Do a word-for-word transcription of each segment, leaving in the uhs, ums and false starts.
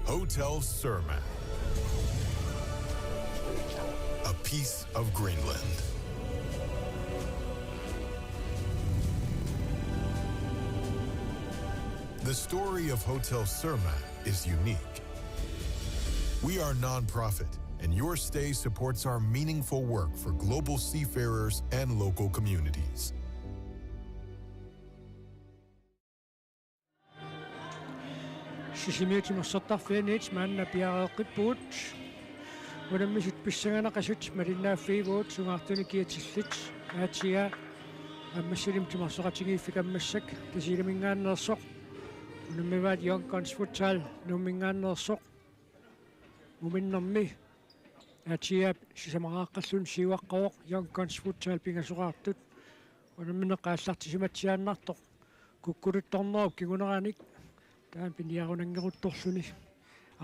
Hotel Surma. A piece of Greenland. The story of Hotel Surma is unique. We are non-profit, and your stay supports our meaningful work for global seafarers and local communities. Sisimiut timersortarfianit maanna piareeqqippugut. Unammisut pissanganaqisut malinnaaffigivugut sungaartunik kiatillit. Aatsaat Ammassalimmi timersoqatigiiffikammassak Tasiilaminngaanneersoq. Unammivaat Young Guns Futsal Nuumminngaanneersoq. Muminnermi Aatsaat sisamaraaqqalluni siuaqqavoq Young Guns Futsal pingasoqartut. Unammineq aallartisimatsiaannartoq kukkuluttornerup kinguneranik taama piniarunanngoruttorluni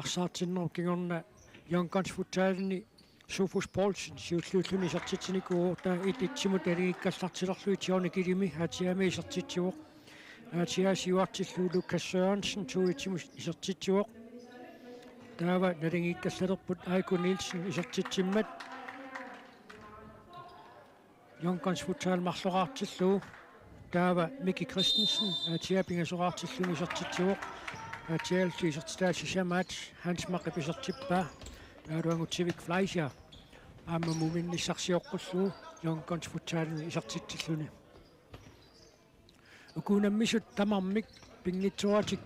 arsaartinnerup kingorna Young Guns Futsalini Sofus Poulsen siulliulluni isertitsinikuuvoq, taava et-etsimut naligiikkallartilerlugu Johnny Kilimi Aatsaammi isertitsivoq. Aatsaat siuartillugu Lukas Sørensen to-etsimut isertitsivoq. Taava naligiikkallalerput Aiko Nielsen isertitsimmat. Young Guns Futsal marloraartillugu. Taava Miki Christensen Aatsaat pingasoqartilluni isertitsivoq. Aatsaat isertitaa sisamaat Hans Maqip isertippaa. Taava Angutivik Fleischer aamma muminnissarsioqqullugu Young Guns Futsalini isertitsilluni. Uku unammisut tamarmik pinngitsooratik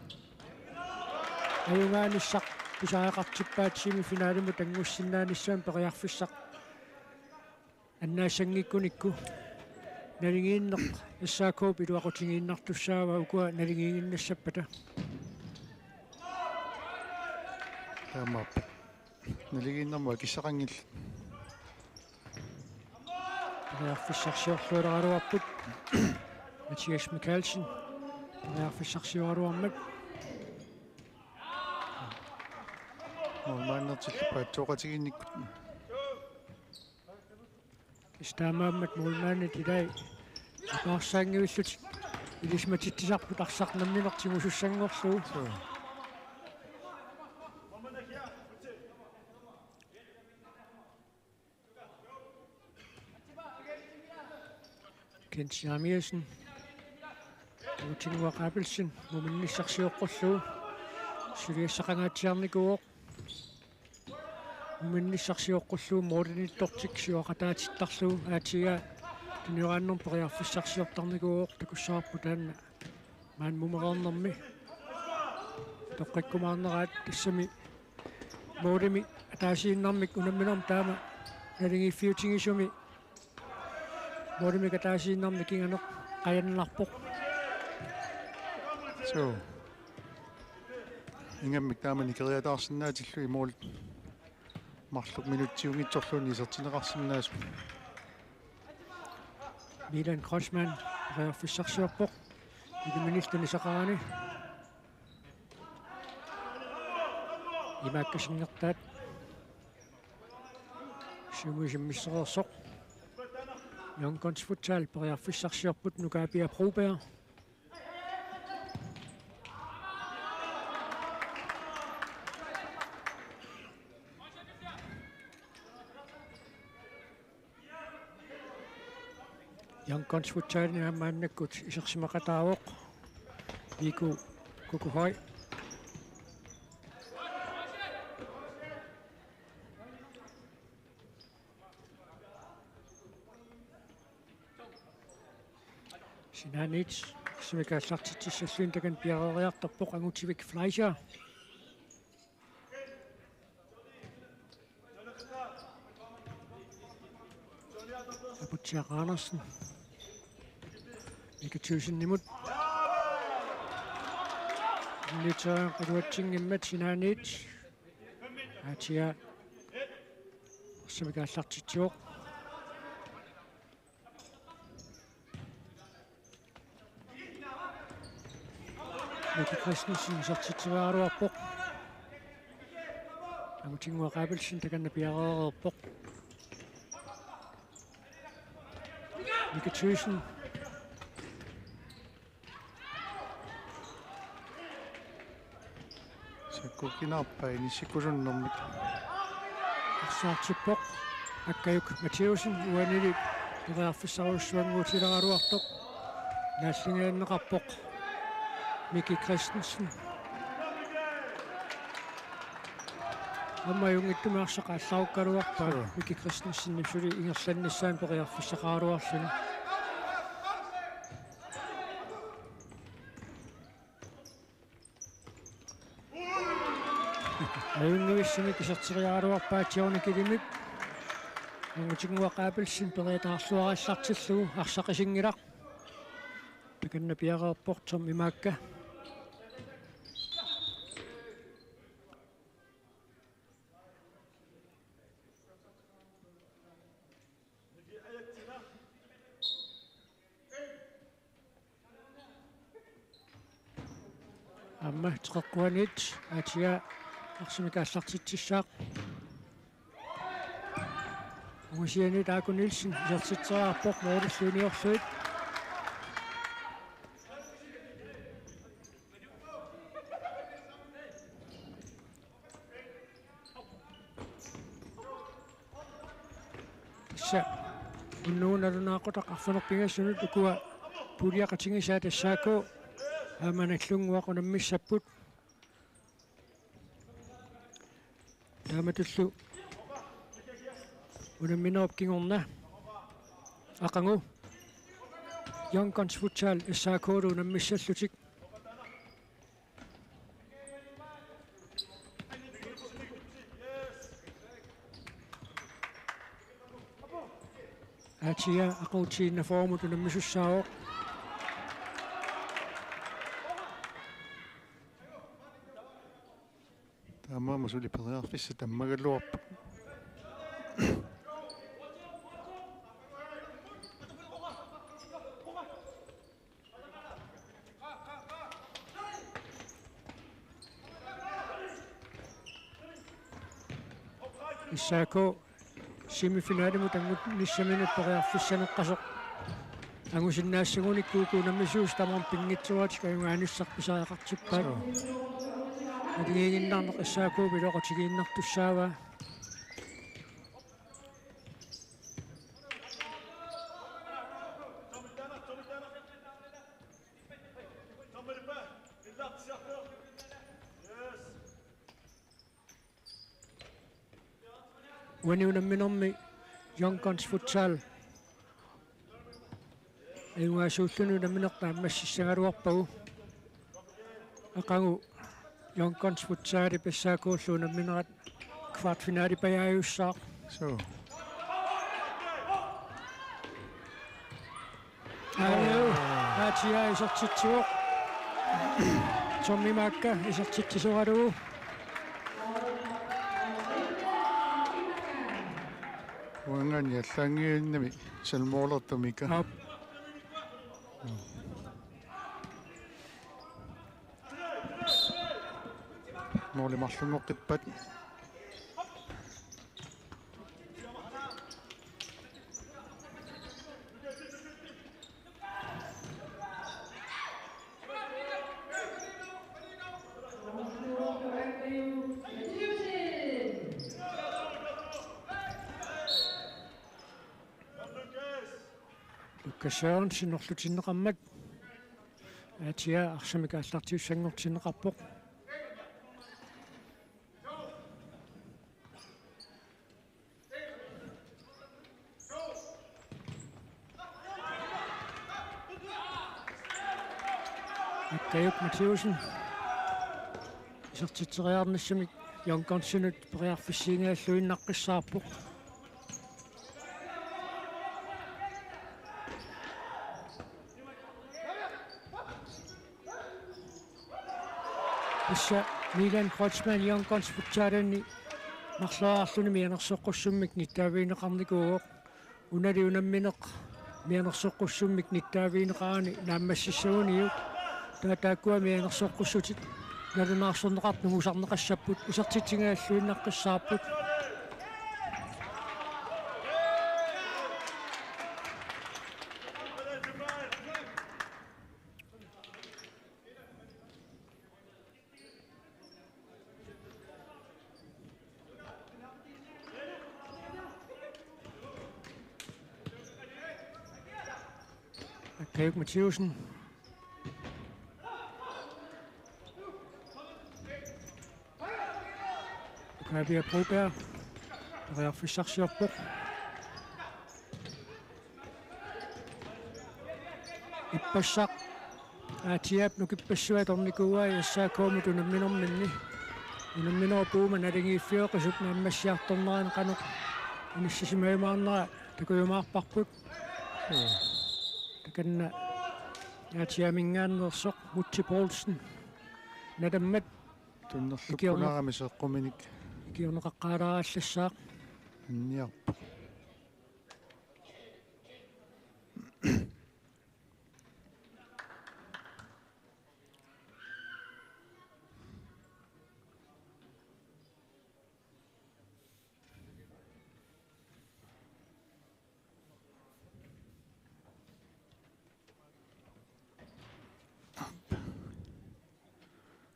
ajugaanissaq pisariaqartippaat semifinalimut angusinnaanissamut periarfissaq annaassanngikkunikku. Naligiinneq S A K-p iluaqutigiinnartussaava ukua naligiiginnassappata. Taamaappoq. Naligiinnermut akissaqanngillat. Periarfissarsiorluaraluarput. Mathias Mikaelsen. Periarfissarsioraluarmat. Målmandertillu paatsooqatigiinnikkut. Kisianni taamaammat målmandit ilaat apaarsaanngivillutik ilisimatitsisarput arsaq nammineq tigusussanngorlugu. Suu. Kent Jeremiassen. Utinua Abelsen muminnissarsioqqullugu suliassaqangaatsiarnikuuvoq. Muminnissarsioqqullugu målinittortik siuaqataatittarlugu Aatsaat tunioraannermut periarfissarsiortarnikuuvoq, takussavarput taanna maani mumereernermi toqqikkumaarneraat. Tassami målimi ataasiinnarmik unamminermi taama naligiiffiutigisumi målimik ataasiinnarmik inganeq qajannarpoq. Suu. Ingammik taama nikeriataarsinnaatillugit mål marluk minutsiunngitsorluunniit isertinneqarsinnaasut. Milan Kreutzmann periarfissarsiorpoq. Iliminillu tanisaqarani. Imaakkasinnertaat. Siumut isimmissereersoq. Young Guns Futsal periarfissarsiorput, Nukaapia Broberg. Young Guns Futsalini aamma maannakkut isersimaqataavoq Iku Kukuhøj. Sinaaniit arsamik aallartitsissallugu takanna piareeriartorpoq Angutivik Fleischer. Aputsiaq Andersen. Mika Thygsenimut. Nitsa iluatsinngimmat sinaaniit. Aatsaat arsamik aallartitsivoq. Mika Christensen isertitseriaraluarpoq. Angutinnguaq Abelsen takanna piareereerpoq. Mika Thygsen. Takkukinaarpai inissikkusunnermik. Arsaartippoq Akkajuk Mathiussen, uanili periarfissarujussuannguutileraluartoq. Naalligineqarpoq Miki Christensen. Aamma ajunngitsumik arsaq aallarukkaluarpaa. Suu. Miki Christensen suli ingerlannissaanut periarfissaqaraluarluni. Ajunngivissumik iserteriaraluarpaa Johnny Kilimip. Angutinnguaq Abelsen periataarluarallartillugu arsaq isinngilaq. Takanna piareerpoq Tom Imaakka. Aamma teqeqquaniit atia arsamik aallartitsissaaq. Ungasianiit Aaku Nielsen isertitseriarpoq moorilluniorsuit. Tassa unnugu nalunaaqutaq arfineq-pingasunut ukua puljaqatigisaat S A K aamma Nagdlunguaq unammissapput. Taamatullu unamminerup kingorna aqagu Young Guns Futsal S A K-lu unammissallutik. Atia aqagu T enogfyrremut unammisussaavoq. Taamaammat suli periarfissaq tammagaluarpoq. S A K semifinalimut angunissaminut periarfissaneqqasoq angusinnaassagunikku uku unammisuusut tamarmik pinngitsooratik ajugaanissaq pisariaqartippaat. Suu. Naligiinnarneq S A K-p iluaqutigiinnartussaavaa. Uani unamminermi Young Guns Futsal ajugaasuulluni unammineq naammassissagaluarpagu. Aqagu Young Guns Futsalip S A K-llu unamminerat kvartfinalipajaajussaaq. Suu. Ajo, atia isertitsivoq. Tommy Maakka isertitsisoralugu. Uangaani allaanngilluinnarami salmoolertumika. Aap. Måli marlunngoqqippat. Lukas Sørensen orlutinneqarmat. Atia arsamik aallartiussanngortinneqarpoq. Akkajuk Mathiussen. Isertitseriarnissamik Young Gunsinut periarfissiinnarluinnaqqissaarpoq. Tassa Milan Kreutzmann Young Guns futsalini marloriarluni mianersoqqussummik nittaavigineqarnikuuvoq. Unali unammineq mianersoqqussummik nittaavigineqarani naammassissaguniuk. Taava taakkua mianersoqqussutit nalunaarsorneqartut nungusarneqassapput, isertitsinngilluinnaqqissaarput. Kajuk Mathiussen. Ukavia Broberg. Periarfissarsiorpoq. Ippassaq. Aatiap nukippassuit atornikuuai S A K-mut unamminerminni. Unamminerup uuma naligiiffioqisup naammassiartornerani qanoq inissisimajumaarnera takujumaarparput. Takanna Aatiaminngaanneersoq Mutsi Poulsen. Natammat tunnerluppunaarami seqquminik ikiorneqaqqaalaarallassaaq. Anniarpoq.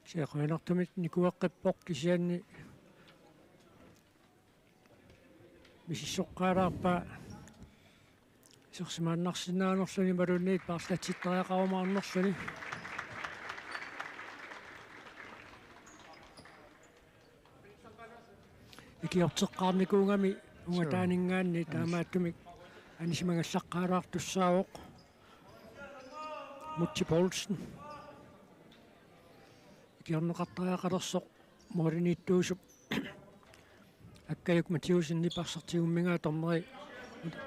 Seqquinartumik nikueqqippoq kisianni misissoqqaalaarpaa isersimaannarsinnaanerluni imaluunniit paarlatsittariaqarumaarnerluni. Ikiorteqqaarnikuugami ungataaninngaanniit taamaattumik anisimangallaqqaalaartussaavoq Mutsi Poulsen. Ikiorneqartariaqalersoq mooriniittuusup Akkajuk Mathiussenip arsaq tigummigaa dommeri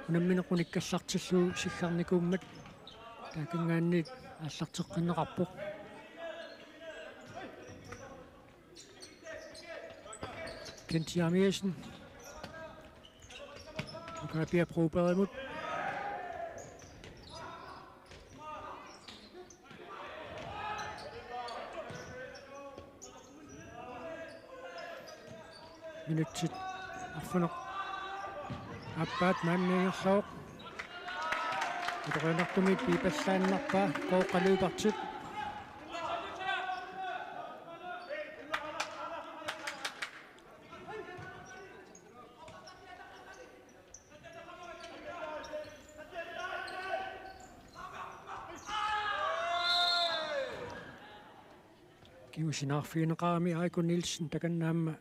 unammineq unikkallartillugu siggarnikuummat taakanngaanniit aallarteqqinneqarpoq. Kent Jeremiassen. Ukavia Brobergimut. Minutsit arfineq aappaat maanna ingerlavoq. Iluarinertumi piipallaannarpaa Qooqa Lybertip. Kingusinaarfigineqarami Aiko Nielsen takanna aamma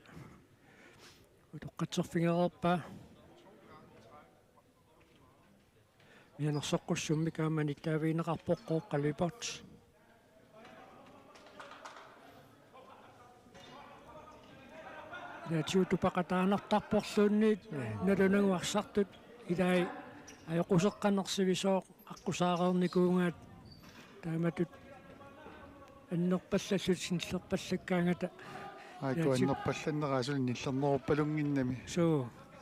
utoqqatserfigereerpaa. Mianersoqqussummik aamma nittaavigineqarpoq Qooqa Lybert. Ilaatigut tupaqataanartarporluunniit nalunagu arsartut ilai ajoquseqqanersivisooq aqqusaareernikuugaat taamatut annerpallallutik nillerpallakkaangata. Aiko ilaatigut annerpallanneraa suli nillerneruppalunngimmat. Suu.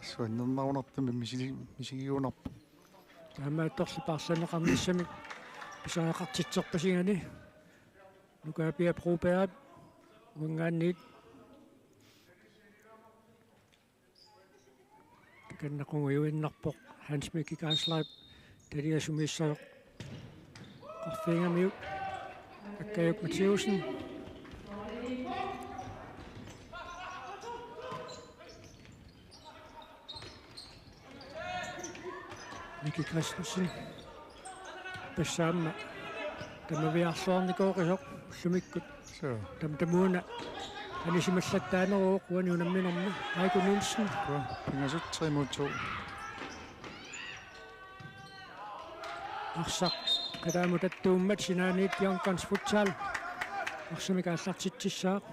Suannernerunartumik misili-, misigigunarpoq. Taamaattorli paarlanneqarnissamik pisariaqartitserpasigani Ukavia Brobergip uanngaanniit. Takanna qungujuinnarpoq Hans Mikki Geisler taliasumiissasoq. Qarfiingamiuk Akkajuk Mathiussen. Miki Christensen. Tassa aamma tamaviaarluarnikooqisoq ullumikkut. Suu. Tam tamuuna anisimallattaaneruvoq uani unamminermi. Aiko Nielsen. Suu. Pingasut tre mod to. Arsaq qalaamut attuummat sinaaniit Young Guns Futsal arsamik aallartitsissaaq.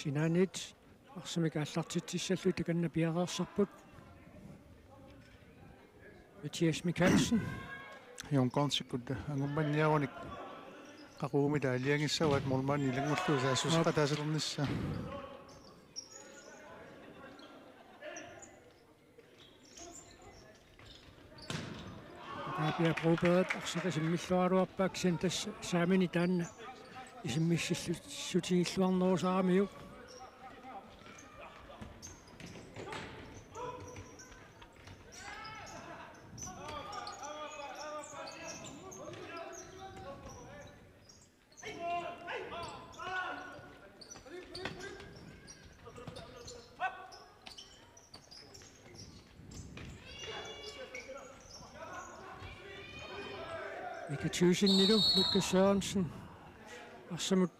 Sinaaniit arsamik aallartitsissallutik takanna piareersarput. Mathias Mikaelsen. Young Gunsikkut angummanniarunik qaqugumita aalajangissavaat målmandi ilanngullugu saassuseqataasalernissaa. Ukavia Brobergip arsaq isimmilluaraluarpaa kisianni tassa saamini taanna isimmissillutigilluarnerusaramiuk. Mika Thyssenilu Lukas Sørensen. Arsamut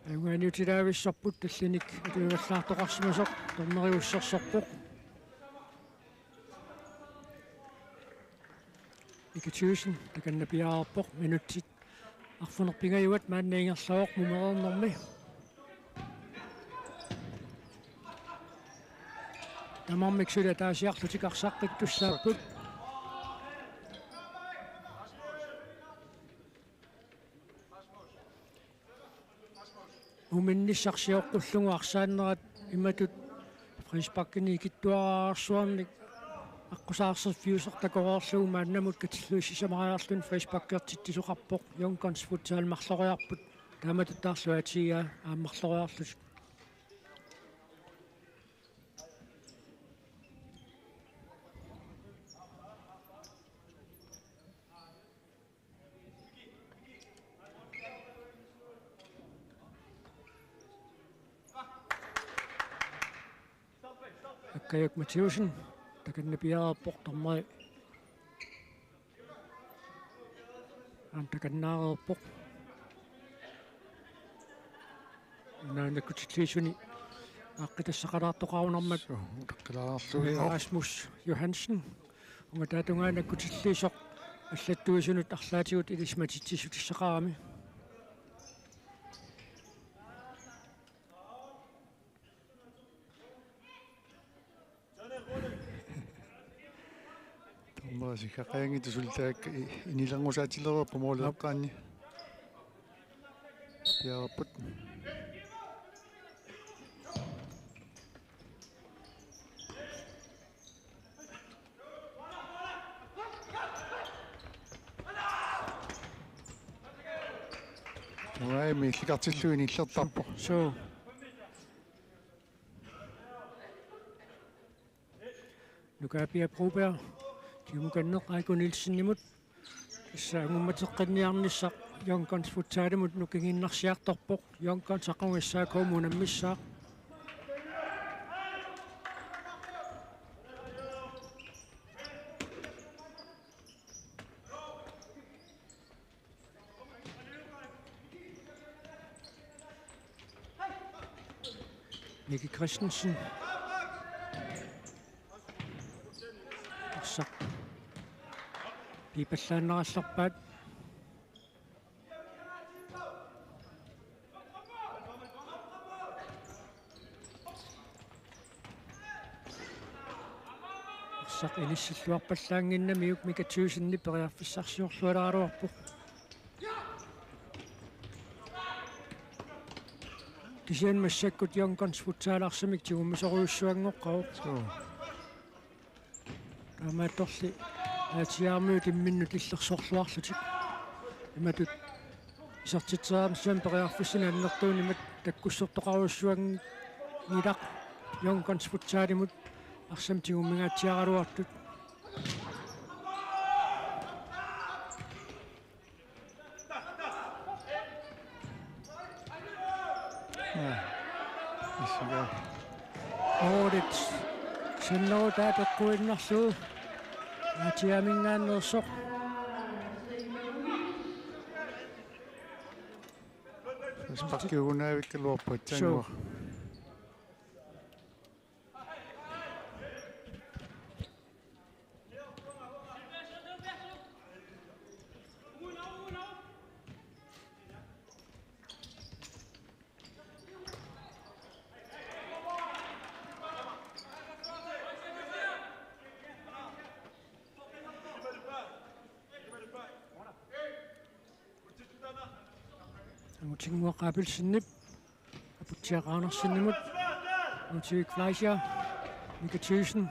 ajugaaniutilaavissorput tallinik atuivallaartoqarsimasoq dommeriussersorpoq. Mika Thyssen takanna piareerpoq, minutsit arfineq-pingajuat maanna ingerlavoq mumereernermi. Tamarmik suli ataasiarlutik arsaqqittussaapput. Muminnissaq sioqqullugu arsaannerat imatut frisparkinik ikittuararsuarnik aqqusaarserfiusoq takoreerlugu maannamut katillugu sisamariarluni frisparkertitsisoqarpoq. Young Guns Futsal marloriarput. Taamatuttaarlu A T A aamma marloriarlutik. Akkajuk Mathiussen takanna piareerpoq, dommeri aamma takannaareerpoq. Una nakkutilliisuni aaqqitassaqalaartoqarunarmat. Suu, utaqqilaarlugu. Rasmus Johansen. Ungataatungaa nakkutilliisoq allattuisunut arlaatigut ilisimatitsissutissaqarami. Dommerip siggaqajanngitsoq suli taakku i-, inilerngusaatsilereerput måleqqaanni. Piareerput. Uai, miillikartillugu inillertarpoq. Suu. Nukaapia Broberg, tigummukanneq Aiko Nielsenimut. Tassa angummateqqinniarnissaq Young Guns Futsalimut nukinginnarsiartorpoq. Young Guns aqqugu S A K-mut unammissaaq. Miki Christensen. Arsaq piipallaannarallarpaat. Arsaq inissilluarpallaannginnamiuk Mika Thyssenip periarfissarsiorlualaaraluarpoq. Kisianni massakkut Young Guns Futsal arsamik tigummisorujussuanngoqqavoq. Suu. Taamaattorli A T R-miut imminnut illersorluarlutik. Imatut isertitseriarnissamut periarfissanik annertuumik imatut takkussortoqarujussuanngilaq Young Guns Futsalimut arsamik tigummingaatsiaraluartut. Aa. Issigaa. Målit. Sinnerutaa peqquinnarlugu. A T R-minngaanneersoq. Sparkiugunaavikkaluarpoq. Suu. Tsanngua. Angutsinguaq Abelsenip, Aputsiaq Andersenimut, Ludvig Fleischer, Mika Thyssen.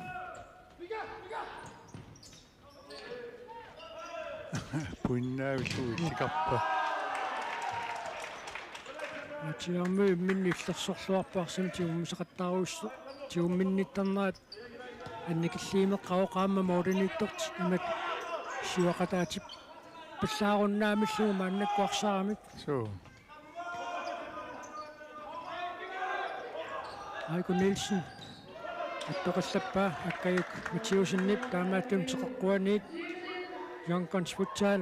Puinnaavillugu illikarpa. A T R-miut imminnut illersorluarput arsamik tigummisaqattaarujussuuvoq, tigumminnittarnerat annikilliimeqqavoq aamma målimiittortik imatut siuaqataatippallaarunnaamillugu maannakkut arsaramik. Suu. Aiko Nielsen. Attoqallappaa Akkajuk Mathiussenip, taamaattumik teqeqquaniit Young Guns Futsal.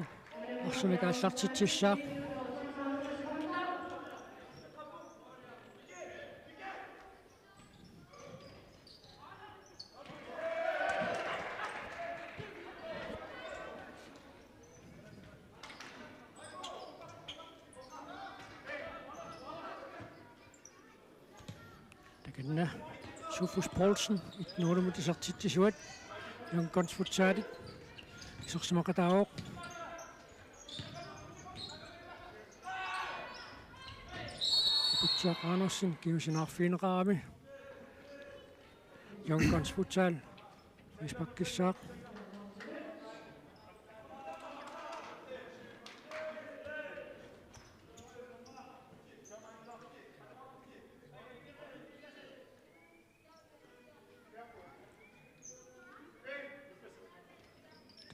Arsumik aallartitsissaaq. Takanna Sofus Poulsen, et nul-imut isertitsisuat, Young Guns Futsalit isersimaqataavoq. Aputsiaq Andersen kingusinnaarfigineqarami. Young Guns Futsal frisparkissaaq.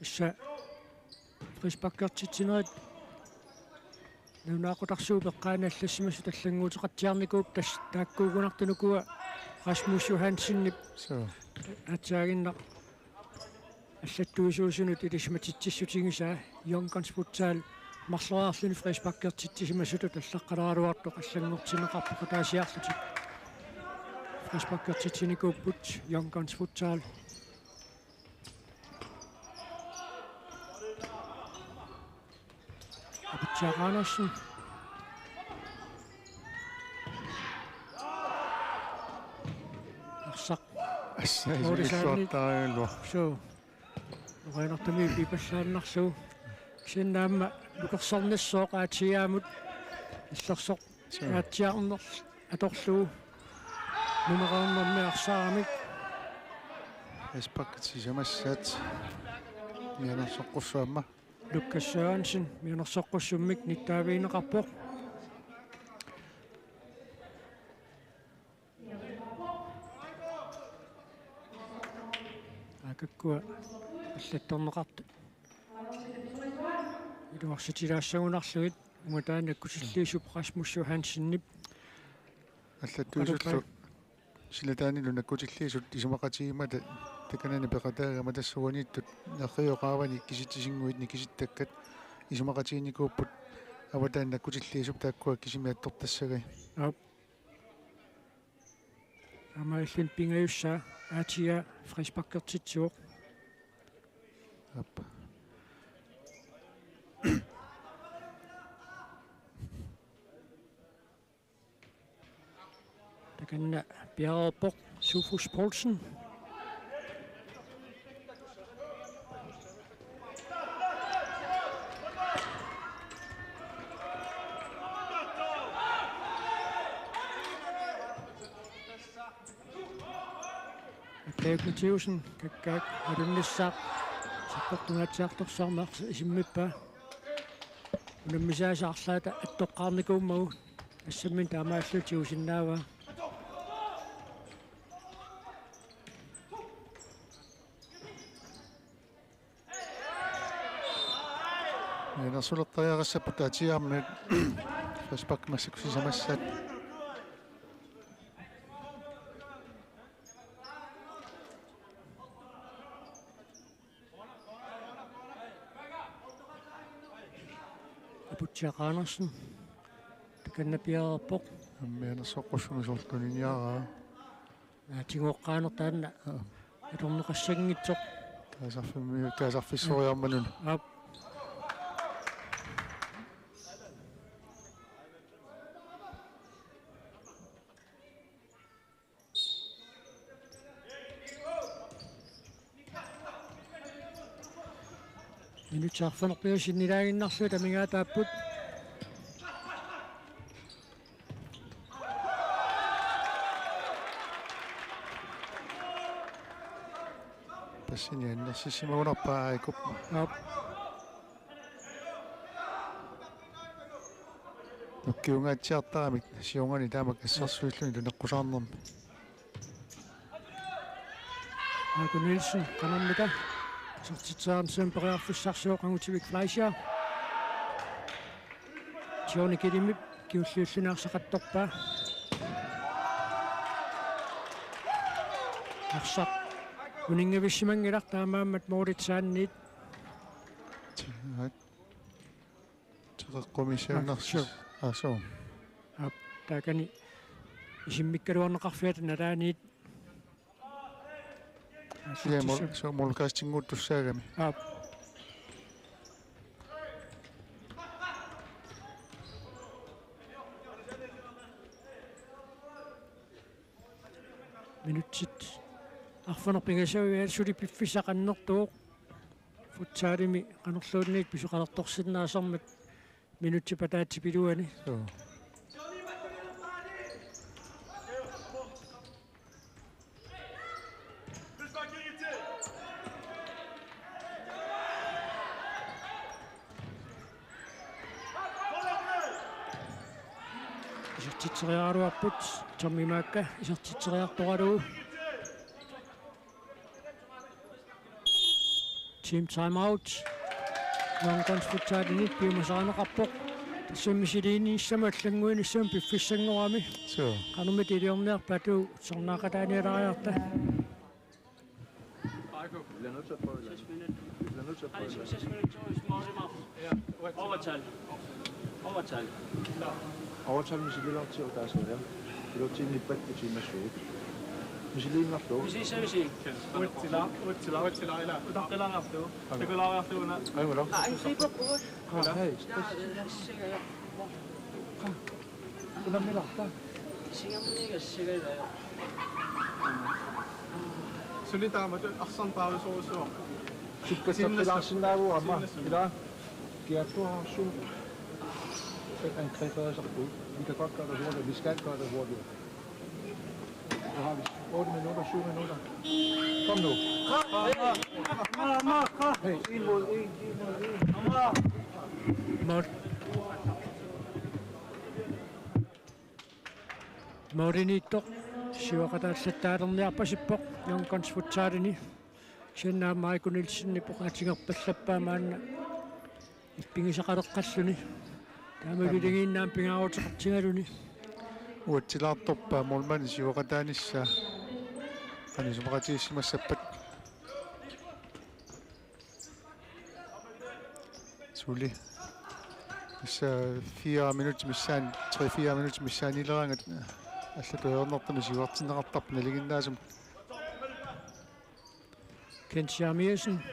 Tassa frisparkertitsinerit nalunaaqutaq suut eqqaani allassimasut allannguuteqatsiarnikuupput, tassa taakkuugunartut ukua Rasmus Johansenip Suu. Aatsaaginnaq allattuisuusunut ilisimatitsissutigisaa. Young Guns Futsal marloriarluni frisparkertitsisimasutut allaqqalaaraluartoq allanngortinneqarpoq ataasiarlutik. Frisparkertitsinikuupput Young Guns Futsal. Aputsiaq Andersen. Arsaq. Assa, Mourisaanni. Isilluartaagaluaq. Suu. Oqaanartami pipallaannarlugu. Kisianni aamma nukersornissooq A T A-mut. Illersoq. Suu. Aatsiarneq atorlugu. Numeqarnermi arsaaramik. Frisparkit sisamassaat. Mianersoqqussuummat. Lukas Sørensen, mianersoqqussummik nittaavigineqarpoq. Aakakkua allattorneqartut iluarsitilaassagunarlugit, uuma taanna nakkutilliisup Rasmus Johansenip. Allattuisullu. Silataanilu nakkutilliisut isumaqatigimmata takanani peqataagama tassa uaniittut nerriviup qaavani kisitsisinnguit nikisittakkat isumaqatiginikuupput avataani nakkutilliisup taakkua kisimi attortassagai. Aap. Aamma illit pingajussaa A T A frisparkertitsivoq. Aap. Takanna piareerpoq Sofus Poulsen. Attajuk Mathiussen, kakkaak, alunnissaaq, sakkortungaatsiartorsuarmi isimmippaa. Unammisaasa arlaata attoqqaarnikuummagu, assamminik taamaallutik tigusinnaavaa. Mianersulertariaqassapput A T A-miut. Frispark massakkut sisamassaat. Aputsiaq Andersen. Takanna piareerpoq. Mianersoqqussumisorluni niaraa. Aa, tigoqqaanertaanna. Aa. Atorneqassanngitsoq. Kaasarfimmi-, kaasarfissoriarmat una. Aap. Minutsit arfineq-pingasut sinnilaaginnarlugit amigaataapput. Tassani annersissimagunarpaa A I K-p. Aap. Nukkiungaatsiartaramik siornani taamak assersuilluni tuneqqusaarnermi. Aaku Nielsen, qanormita. Isertitseriarnissaq periarfissarsivoq Angutivik Fleischer. Johnny Kilimip kingulliulluni arsaq attorpaa. Arsaq uninngavissimanngilaq, taamaammat målitsaanniit. Qeqqumiissaannarsi. Aa, suu. Aap, taakani isimmikkaluarneqarfiata nalaaniit. Aa, ja, mål, suu, målkastinnguuttussaagami. Aap. Minutsit arfineq-pingasunngillat suli piffissaq annertuvoq. Futsalimi qanorluunniit pisoqalertorsinnaasarmat minutsit ataatsip iluani. Joo. Isertitseriaraluarput, Tommy Maakka isertitseriartoralugu. Team timeout. Young Guns Futsalinit piumasarineqarpoq. Tassami misiliinissamut allannguinissamut piffissanngorami. Suu. Qanormita iliorniarpat, atuu, sornaaqataanialaariarta. Bliver nødt til at prøve et eller andet. Vi bliver nødt til at prøve et eller andet. Overtal. Overtal. Overtal misiliilaartigu taassuuja. Ilutsiinnippat tiimassuit. Misiliinnarlugu. Misiliissamisi. Uatsila, uatsila, uatsila, ila. Utaqqilaariarlugu. Takulaariarlugu una. Ai, ulo. Ai, sipa puut. Ai, stress. Unammilaarta. Singammigassigalugu. Suli taamatut arsarneq paarisorujussuaq. Sukkassarpilaarsinnaavugut aamma. Ila. Kiattuarsuuvoq. Angriberisarpugut. Vi kan godt gøre det hurtigt. Vi skal gøre det hurtigt. Så har vi otte minutter, syv minutter. Kom nu. Hey, en mod en, en mod en. Mål. Målimiittoq siuaqataallattaalerniarpasippoq Young Guns Futsalini. Kisianni aamma Aiko Nielsenip oqaatigerpallappaa maanna ippigisaqaleqqalluni. Taama, aamma, iligiinnaamik pingaaruteqartigaluni. Uatsilaartorpaa målmandip siuaqataanissaa. Qanoq isumaqatigiissimassappat. Suli. Tassa fire minutter missaani, tre-fire minutter missaaniileraangat allatut ajornartumik siuartinneqartarput nalinginnaasumik. Kent Jeremiassen.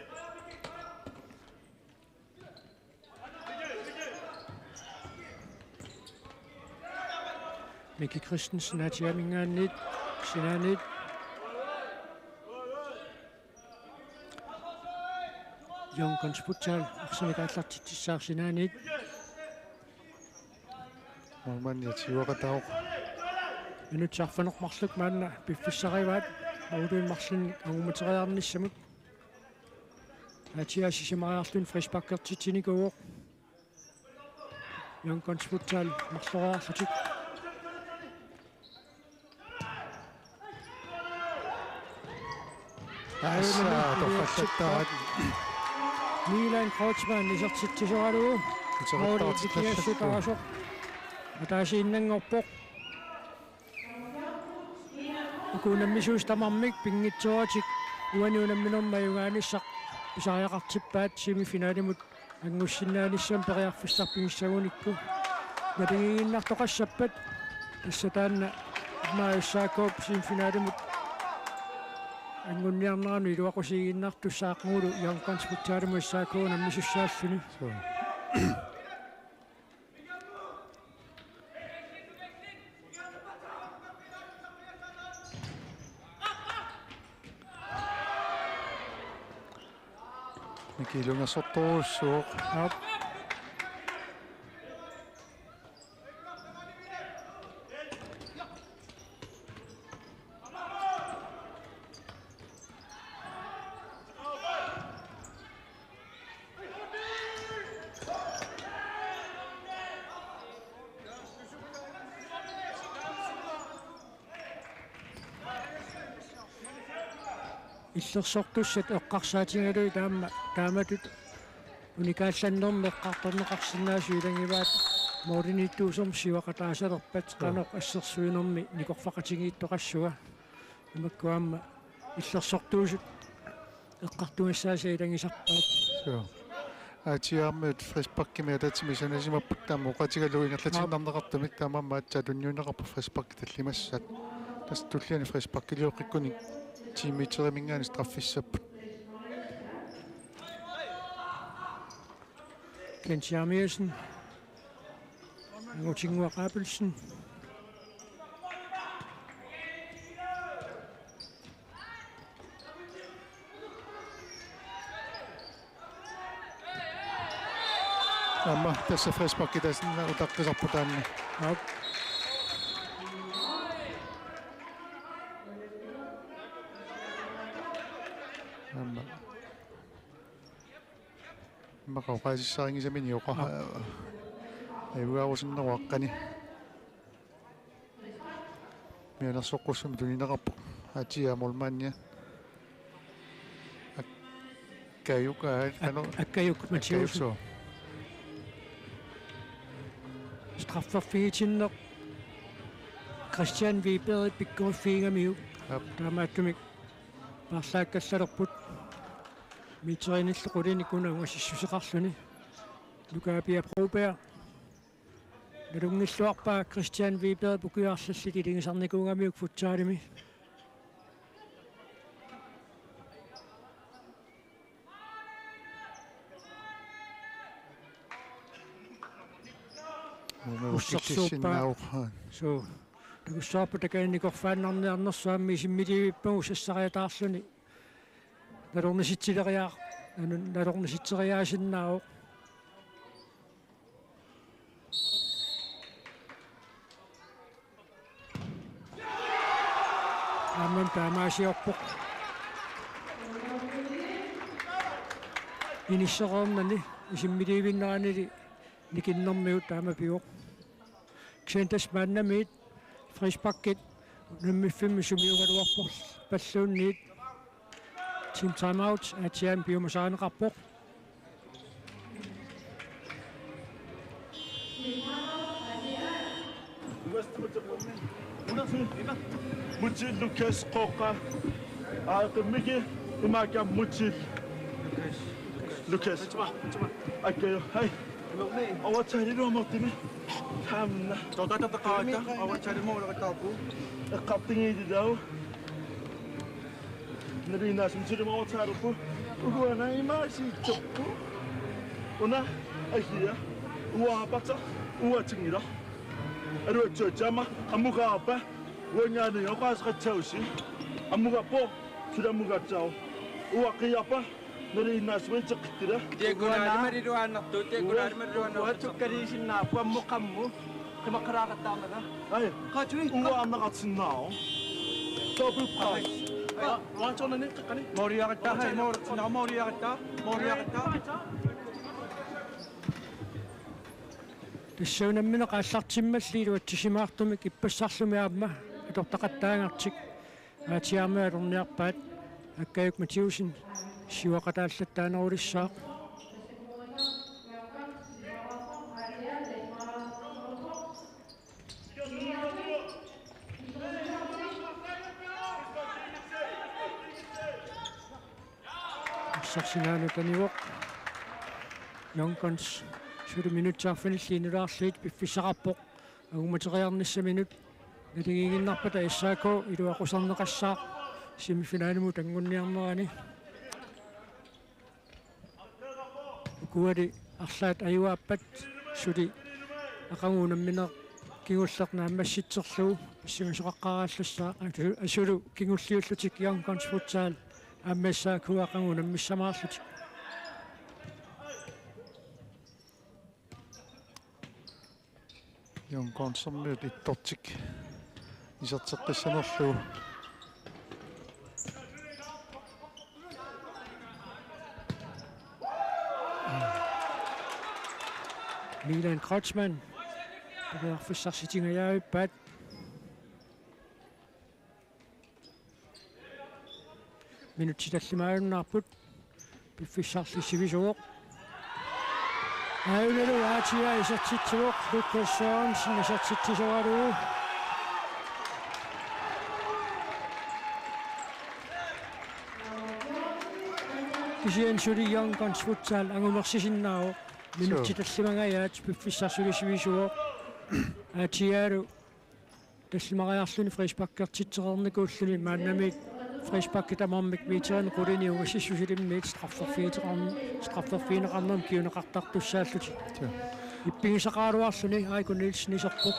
Miki Christensen aatiamingaanniit sinaaniit. Young Guns Futsal arsamik aallartitsissaaq sinaaniit. Målmandi siuaqataavoq. Minutsit arfineq-marluk maanna piffissarivaat, målinik marlunnik angummateriarnissamut. Atia sisamariarluni frisparkertitsinikuuvoq. Young Guns Futsal marloriarlutik. Assa, torrallattaat. Milan Kreutzmann isertitsisoralugu. Isertitsisoralugu. Måli ikiassutaasoq. Ataasiinnanngorpoq. Uku unammisuusut tamarmik pinngitsooratik uani unamminermi ajugaanissaq pisariaqartippaat semifinalimut angussinnaanissamut periarfissarfigissagunikku. Naligiiginnartoqassappat tassa taanna immaqa S A K-p semifinalimut angunniarneranut iluaqusiiginnartussaaqqugulu Young Guns Futsalimut S A K unammisussaalluni. Suu. Miki ilungersortorujussuuvoq. Aap. Illersortussat eqqarsaatigalugit taama, taamatut unikaallannermi eqqartorneqarsinnaasut ilagivaat, målimiittuusormi siuaqataasalerpat qanoq assersuinermi nikorfaqatigiittoqassaanga. Imakku aamma illersortuusut eqqartugassaasa ilagisarpaat. Suu. Aatsaat aamma frisparkimik ataatsimik sanasimapput, taama oqaatigalugu ingerlatiinnarneqartumik, taamaammat aatsaat tunniunneqarpoq frisparkit tallimassaat. Tassa tulliani frisparkiliorikkunik ti meteriminngaanniit straffissapput. Jens Jeremiassen. Angutinnguaq Abelsen. Aamma tassa frisparki tassa utaqqisarpoq taanna. Aap. Aamma. Immaqa oqaasissarinngisamini oqa-, aap, ajugaarusunneruaqqani. Mianersoqqussummik tunineqarpoq. Aatsaat målmandia. Akkajuk, aa, Ak-, ano-, Akkajuk Mathiussen. Akkajuk, suu. Strafferfigitinneq Christian Wiberg pikkoriffigigamiuk. Aap. Taamaattumik paarlaakkallalerput. Meterinik qulinik una ungasissuseqarluni. Luka Pia Broberg. Nalunngilaarpaa Christian Wiberg pukiarsallit iligisarnikuugamiuk futsalimi. Ussersuuppaa. Suu. Takussavarput takananikorfaannarniarnersoq aamma isimmiliivippagu sassariataarluni. Nalornisitsileriaa-, nanu-, nalornisitsiariaasinnaavoq. Aamma taamaasiorpoq. Inissereernani isimmiliivinneranili nikinnermigut taama pivoq. Kisianni tassa maannamiit frisparkit unammiffimmi sumiugaluarpalluunniit. Team timeout, Aatsaat piumasarineqarpoq. Mutil Lukas Qoqa. Aa, qimmiki imaakka Mutil. Lukas. Akkajuk, hej. Overtime-iluartimi. Taamna. Toortaataqarakka, overtime-iluartarpu. Eqqartugiilaarlugu. Nalinginnaasumik silima overtime-iluarpu. Uanga imaasiittorpu. Una, asia. Uanga pata, uanga tinngila. Aluatsuatsaama, ammukaarpa. Uangaani oqaaseqassagussi. Ammukappoq, suli ammukaassaagut. Uanga qiiarpa. Nalinginnaasumik iteqqikkiga. Diagonalimaluunniit, diagonalimaluunniit. Uanga tukkaliisinnaapput ammut qammut. Qimaqqalaaqattaarnanga. Ai. Qatui. Uanga aamma qatinnaavoq. Double pass. Ai, uanga tornani qiqqani. Mooriarittaa, hai, moor-, sinaa mooriarittaa, mooriarittaa. Tassa unammineq aallartimmalli iluatsisimaartumik ippassarlumi aamma atortaqattaagartik. Aatsaat aamma alorniarpaat, Akkajuk Mathiussen siuaqataallattaanerulissaaq. Arsaq sinaanut anivoq. Young Guns suli minutsit arfinillit inulaarlugit piffissaqarpoq. Angumatigiinnarnissaminut naligiinnarpata S A K iluaqusarneqassaaq semifinalimut anguniarnerani. Ukuali arlaat ajugaappat suli aqagu unammineq kingulleq naammassitserlugu passimasoqaqqaarallassaaq, asu-, asulu kingulliullutik Young Guns Futsal aamma S A K aqagu unammissamaarlutik. Young Gunsiminut ittortik iserteqqissanerlugu. Milan Kreutzmann periarfissarsitigigaluarpaat. Minutsit tallimaajunnaarput. Piffissarli sivisuuvoq. Aajuna Aatsaat isertitsivoq, Lukas Sørensen isertitsisoralugu. Kisianni suli Young Guns Futsal angumersisinnaavoq. Minutsit tallimangajaat piffissaq suli sivisuuvoq. Aatiaalu tallimariarluni frisparkertitseqarnikuulluni maannamiit frisparkit tamarmik meterinik qulini ungasissusilimmiit strafferfigineqarn-, strafferfigineqarnermi kinguneqartartussaallutik. Joo. Ippigisaqaraluarluni Aiko Nielsen iserpoq.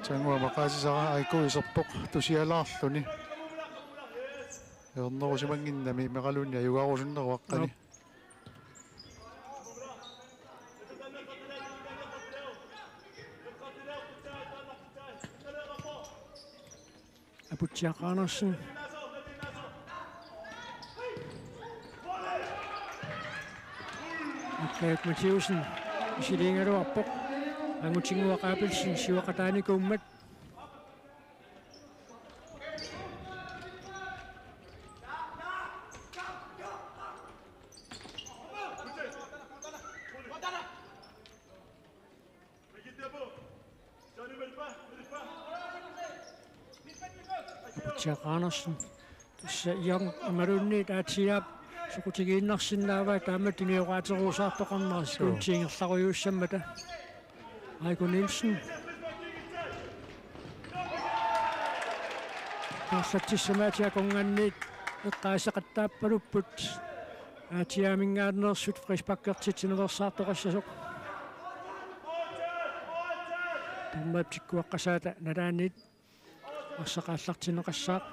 Tangua maqaasisara Aiko iserpoq tusialaarluni. Ernerusimannginnami meqalunni ajugarusunneruaqqani. Aap. Aputsiaq Andersen. Akkajuk Mathiussen. Misiliigaluarpoq. Angutinnguaq Abelsen siuaqataanikuummat. Jack Andersen. Tassa Young imaluunniit Aatiaap soqutigiinnarsinnaavai taama tunioqaateruusaartoqarnera. Joo. Sekunti ingerlarujuussammata. Aiko Nielsen. Paarlatsissamaatiga akornanniit eqqaaseqattaappalupput. Aatiaaminngaanneersut frisparkertitsinersaartoqassasoq. Taamaappoq tikkuaqqasaata nalaaniit arsaq aallartinneqassaaq.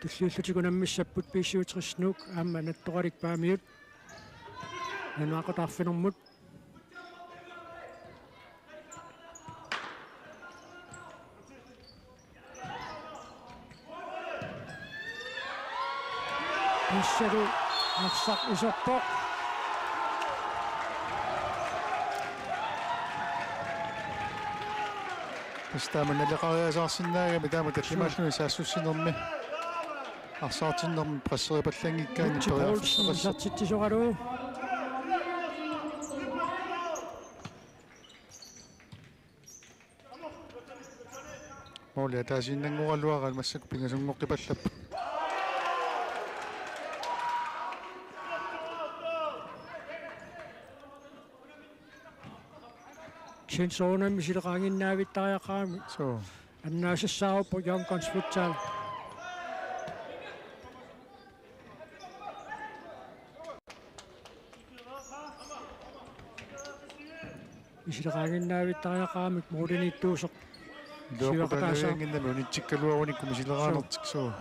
Tulliullutik unammissapput B syvogtres Nuuk aamma Nattoralik Paamiut. Nalunaaqutaq arfinermut. Tassalu arsaq iserpoq. Tassa taama naleqariasaarsinnaagami taama tallimaalluni saassussinermi. Arsaartinnermi presseripallanngikkaanni Richard Poulsen periarfissaqassaaq. Isertitsisoralugu. Måli ataasiinnanngoraluaraat massakkut pingasunngoqqipallappoq. Sensorunami misileqaannginnaavittariaqarami. Suu. Annaasassaaruupput Young Guns Futsal. Misileqaannginnaavittariaqaramik målimiittuusoq. Siuaqataasaa. Iluaqutaavianginnami unitsikkaluarunikku misileraanertik suu.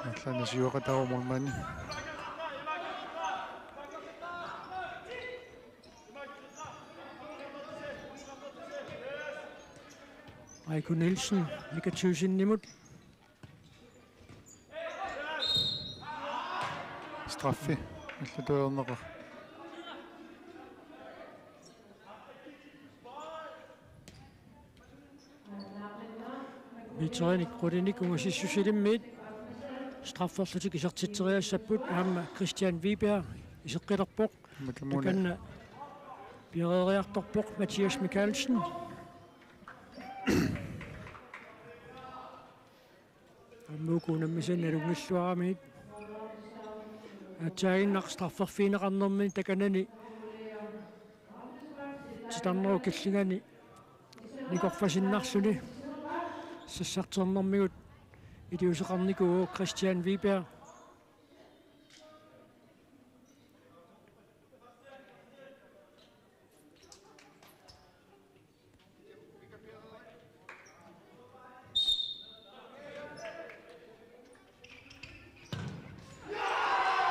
Allanna siuaqataavoq målmandi. Aiko Nielsen, Mika Thyssen-imut. Straffi. Allatut ajornaqaaq. Meterinik qulinik ungasissusilimmiit strafferlutik isertitseriassapput aamma Christian Wiberg iseqqilerpoq. Matamuuna. Takanna piareeriartorpoq Mathias Mikaelsen. Aamma uku unammisani nalunngilluaramigit. Aatsaaginnaq strafferfigineqarnermini takanani titarnerup killingani nikorfasinnarluni sassarternermigut iliuuseqarnikuuvoq Christian Wiberg.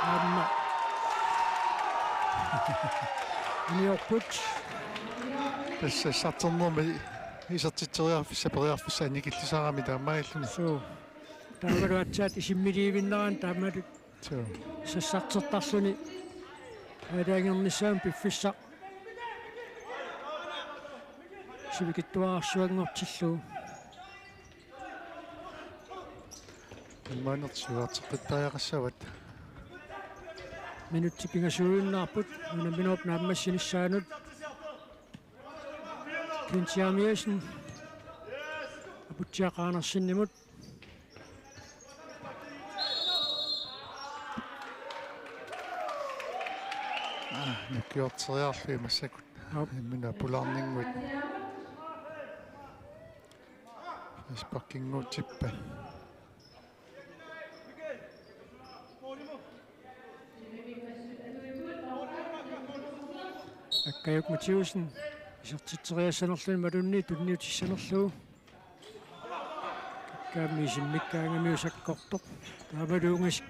Aamma. Aniorput. Tassa sassarternermi isertitseriarfissaq periarfissaq annikillisarami taamaalilluni. Suu. Taavalu aatsaat isimmiliivinneranik taamaattut. Suu. Sassartertarluni. Aalajangernissamut piffissaq. Sivikitsuararsuanngortillugu. Imaannertigut siuarteqqittariaqassavat. Minutsit pingasuujuinnarput unamminerup naammassinissaanut. Kent Jeremiassen. Aputsiaq Andersenimut. Ah, nukiorteriarlugit massakkut. Aap. Imminut apulaarninnguit. Frisparkinnguutsippat. Akkajuk Mathiussen isertitseriassanerluni malunnarpoq tunniutissanerlugu. Akkaammi isimmikkaangamiuk sakkortoq. Taamaluunniit.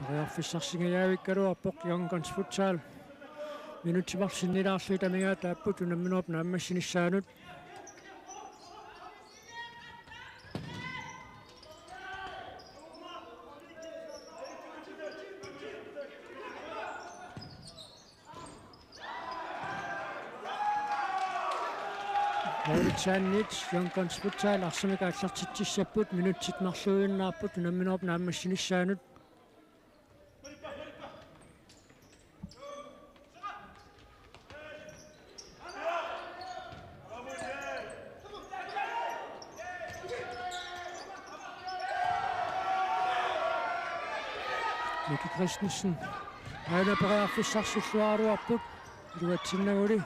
Periarfissarsingajavikkaluarpoq Young Guns Futsal. Minutsit marluk sinnilaarlugit amigaataapput unamminerup naammassinissaanut. Målitsannit Young Guns Futsal arsamik aallartitsissapput, minutsit marluinnaapput unamminerup naammassinissaanut. Miki Christensen. Aana periarfissarsilluaruarput. Iluatsinnaguli.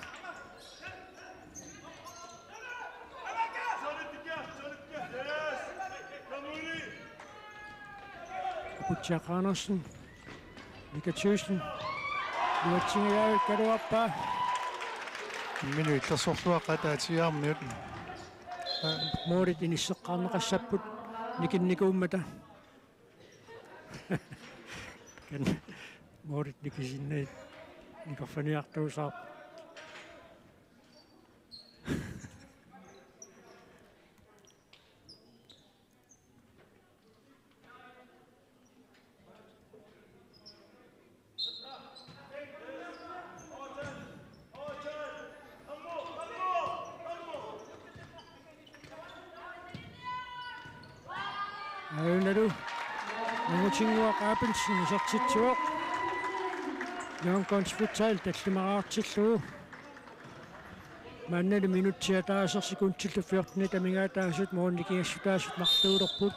Aputsiaq Andersen. Mika Thyssen. Iluatsingajavikkaluarpaa. Imminut illersorluaqaat ataasiarmiut. Målit inisseqqaarneqassapput nikinnikuummata. Kan målit nikisinnagit nikorfaniartuusaarput. Ajunalu Nangutinnguaq Abelsen isertitsivoq. Young Guns Futsal tallimaraartillugu. Maannali minutsit ataaseq sekundillu fjortenit amigaataasut målit nikingassutaasut marluulerput.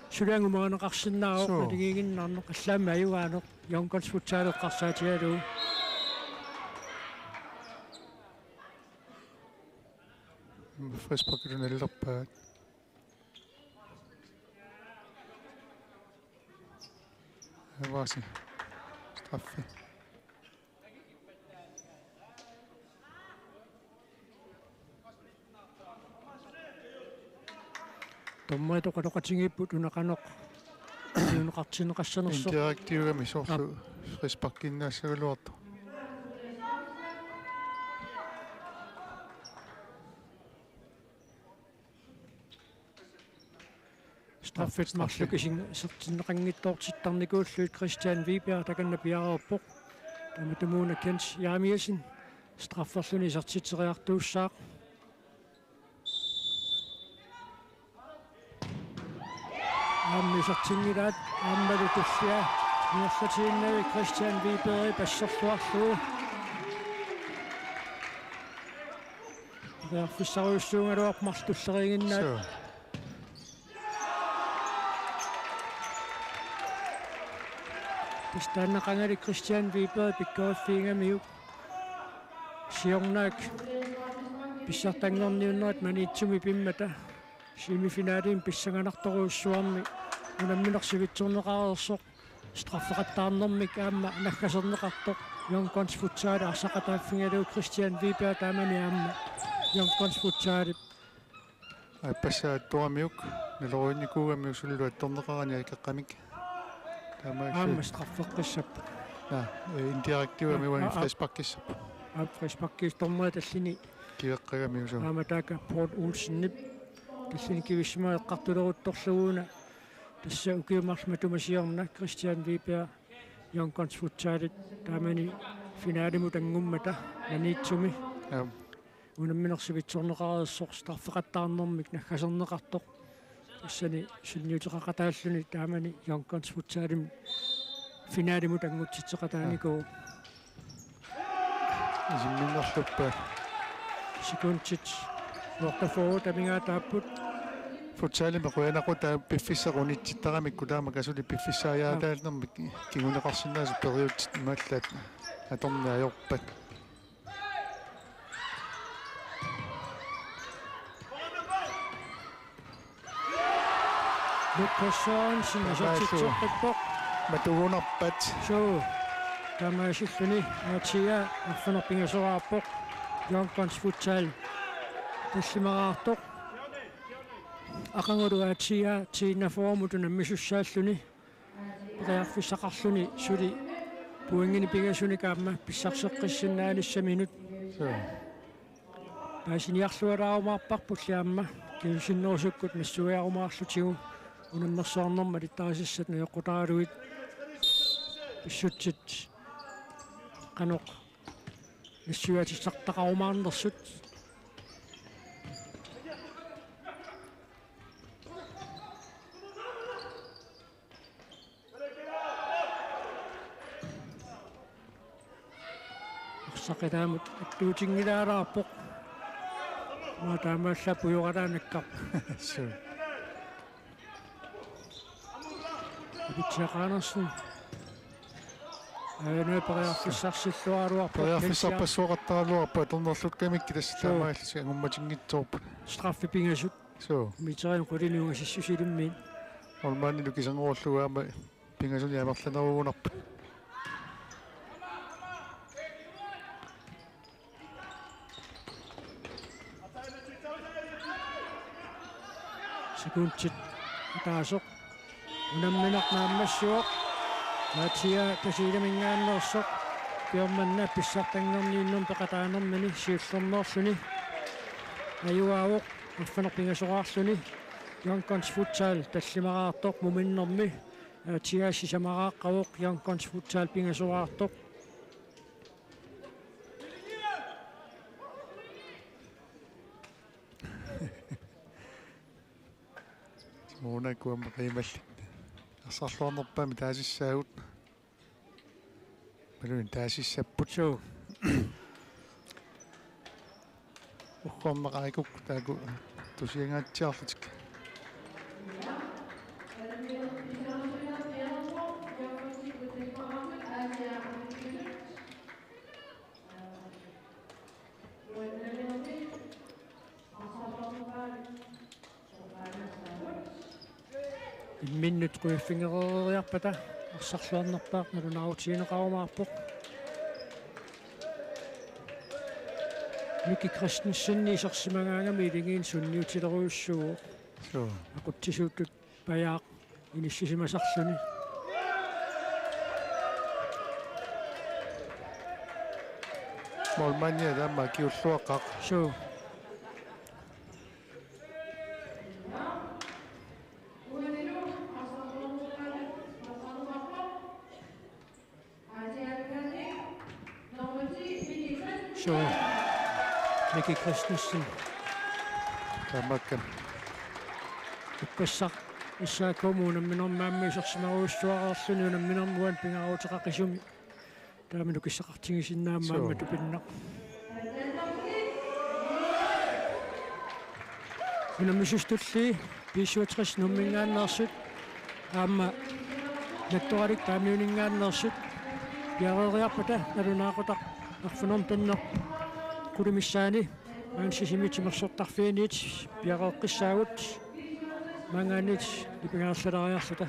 Suli angumerineqarsinnaavoq. Suu. Naligiiginnarneq, allaammi ajugaanneq Young Guns Futsal eqqarsaatigalugu. Frisparkillu nalilerpaat. Avasi. Straffe. Dommerit oqaloqatigiipput una qanoq siuneqartinneqassanersoq. Interaktiugami soorlu. Aap. Frisparkinnaassagaluartoq. Straffit marluk isertinneqanngitsoortittarnikuullugit Christian Wiberg takanna piareerpoq. Tamatumuuna Kent Jeremiassen strafferluni isertitseriartuussaaq. Aamma isertinngilaat, aammalu tullia ingerlatiinnavik Christian Wiberg passerluarlugu. Periarfissarujussuugaluarput marluk tulleriiginnaat. Suu. Tassa taanna qangali Christian Wiberg pikkoriffiigamiuk. Siornaak pissartanngorniunnerit Maniitsumi pimmata semifinalimi pissanganartorujussuarmi unammineq sivitsorneqareersoq. Straffeqattaarnermik aamma naggaserneqartoq Young Guns Futsal arsaqataaffigalugu Christian Wiberg taamani aamma Young Guns Futsalip. Aappassaa attuamiuk, naloriinnikuugamiuk suli attorneqarani akeqqamik. Taamaasilluni. Aamma straffeqqissapput. Naa, eh, indirektiugami. Aa, uani aa, aa. Frisparkissapput. Aap, frisparkis dommerit tallini. Kiveqqagamiuk suu. Aamma taakku Paul Olsenip tallini kivissimavoq eqqartuleruttorlugu una. Tassa ukiut marluk matuma siorna Christian Wiberg Young Guns Futsalit taamani finalimut angummata Maniitsumi. Aap. Unammineq sivitsorneqareersoq straffeqattaarnermik naggaserneqartoq. Tassani sunniuteqaqataalluni taamani Young Guns Futsalimi finalimut angutsitseqataanikoq. Isimminnerluppa. Sekundit otteogfyrre amigaataapput. Futsalimi qujanaqutaavoq piffissaq unitsittaramikku taama kasuli piffissaajaataanermik kinguneqarsinnaasoq periutsit imaallaat atorneq ajorpat. Lukas Sørensen, taamaasilluni isertitseqqippoq. Matugunarpat. Suu. Taamaasilluni A T A arfineq-pingasoraarpoq. Young Guns Futsal tallimaraartoq. Aqagulu A T A tiinnafoorumut unammisussaalluni. Periarfissaqarluni suli pointinik pingasunik aamma pissarseqqissinnaanissaminut. Suu. Paasiniarluaraarumaarparpulli aamma kingusinnerusukkut nassuiarumaarlutigu unammersuarnermut alittarisassat najoqqutaralugit pissutsit qanoq nassuiaatissartaqarumaarnersut. Arsaq ilaamut attuutinngilaaraarpoq. Maa taamaallaat pujoraanakkarpoq. Suu. Apitsiaq Andersen. Aajuna periarfissarsilluaraluarpoq. Periarfissarpassuaqattaraluarpoq atornerlukkamikkit tassa. Suu. Taamaallusi angummatinngitsiarput. Straffit pingasut. Suu. Meterimik qulinik ungasissusilimmiit. Målmandilu kiserngorlugu aamma pingasunik amerlanerugunarpoq. Sekundit ataaseq. Unammineq naammassivoq. Mattia Tasiilaminngaanneersoq. Piormanna pissartanngorniunnermi peqataanermini siullermeerluni. Ajugaavoq arfineq-pingasoraarluni. Young Guns Futsal tallimaraartoq muminnermi. Mattia sisamaraaqqavoq Young Guns Futsal pingasoraartoq. Una kuamma qiimallit. Arsarluarnerpaamik taasissaagut. Malun taasissapput. Suu. Uggornaqaaq uku taakku tusiangaatsiarlutik. Imminnut quiffingereeriarpata arsarluarnerpaaq nalunaarutigineqarumaarpoq. Miki Christensen isersimagaangami iligiinnaq sunniutilerujussuuvoq. Suu. Aqutsisuuttut pajaaq inissisimasarluni. Målmandia taama akiulluaqqaq. Suu. Suu. Miki Christensen. Tamakkan. Uppassaq S A K-mut unamminermi aamma isersimarujussuareerluni unamminermi uani pingaaruteqaqisumi. Taama nukissaqartigisinnaammat. Suu. Aamma tupinnaq. Unammisut tulliit B syvogtres Nuumminngaanneersut aamma Nattoralik Paamiuninngaanneersut piareeriarpata nalunaaqutaq arfineq-pingasunut qulit missaanni maani Sisimiut timersortarfianniit piareeqqissaagut maanngaanniit nipangerlalaariarluta.